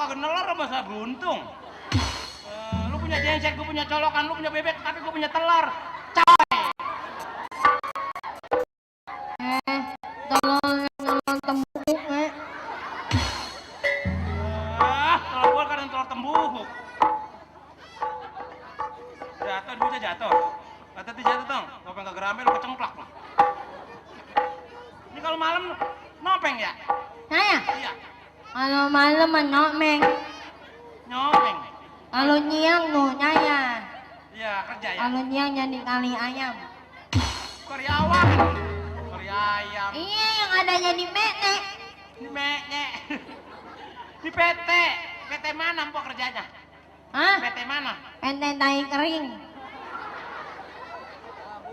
kagak nelor masa beruntung. Lu punya genset, gue punya colokan, lu punya bebek, tapi gue punya telur. Coy. Telur tembuk Telur gua kadang telur tembuk. Jatuh, duitnya jatuh. Hati-hati jatuh dong. Kalau nggak gerame lu kecengklak lu. Ini kalau malam nopeng ya? saya Iya. kalau malam menomeng, Nyopeng. kalau nyiang tuh saya, Iya, kerja ya. kalau nyiang jadi kali ayam. Karyawan. Karya ayam. Iya, yang adanya di Mene. Di mek. Di PT. PT mana mpok kerjanya? Hah? PT mana? PT tai kering.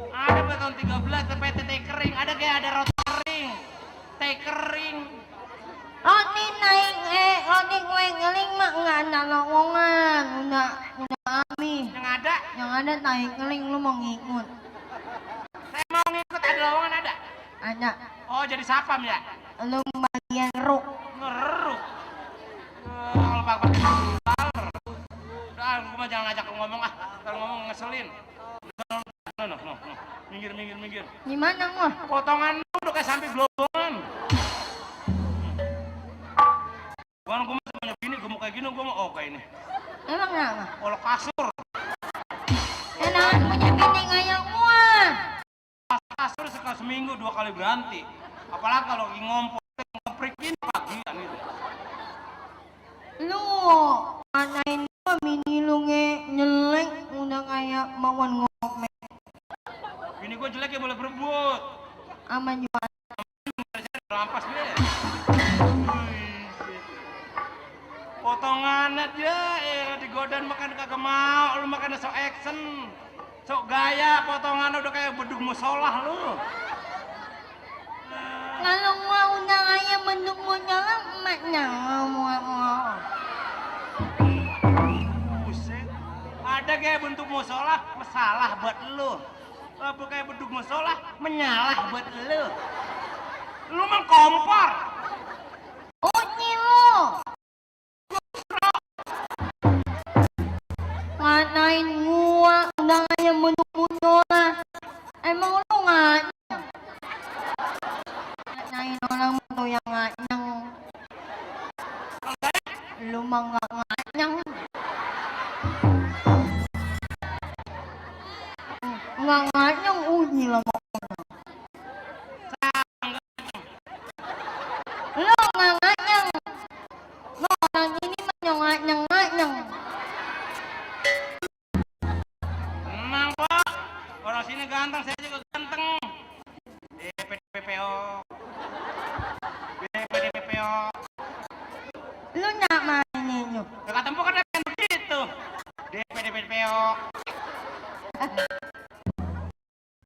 Ada tahun 13 PT teh kering. Ada kayak ada roti kering. Teh kering. Roti naik roti kue kering mah nggak ada lowongan, udah habis. Yang ada tai kering, lu mau ngikut? saya mau ngikut, ada lowongan ada. Ada. Oh, jadi sapam ya? Lu bagian ruk. Ngeruk. Kalau pak udah, gue mah jangan ngajak lu ngomong ah. Kalau ngomong ngeselin. No. Minggir. Gimana mah? Potongan lu udah kayak sampai gelobongan. Gue mau punya gini, gue mau kayak gini, gue mau oke ini. Emang kenapa? Kalau kasur, Enak punya bini kayak gua. kasur sekali seminggu 2 kali ganti. Apalagi kalau lagi ngompol, ngeprikin pagian gitu. Lu manain gua bini lu nyelek udah kayak mawon ngomel. Bini gue jelek ya boleh berebut. Aman juga. Rampas dia. Potongannya dia, digodain makan kagak mau, lu makan sok action, sok gaya, potongan udah kayak bedug musolah lu. Kalau gua udah kayak bentuk jalan emaknya mau. Buset, ada kayak bentuk musolah, masalah buat lu. Apa kayak bedug musolah, menyalah buat lu. Lu mah kompor. Uji lu. Ngatain gua udah kayak bentuk lah. Emang lu nggak? Ngatain orang tuh yang nganyang. Lu mah nggak nganyang. Nggak nganyang uji lah mau. Lu nggak nganyang. Lu orang ini mah nganyang. Tenang pak, orang sini ganteng, saya juga ganteng. PPO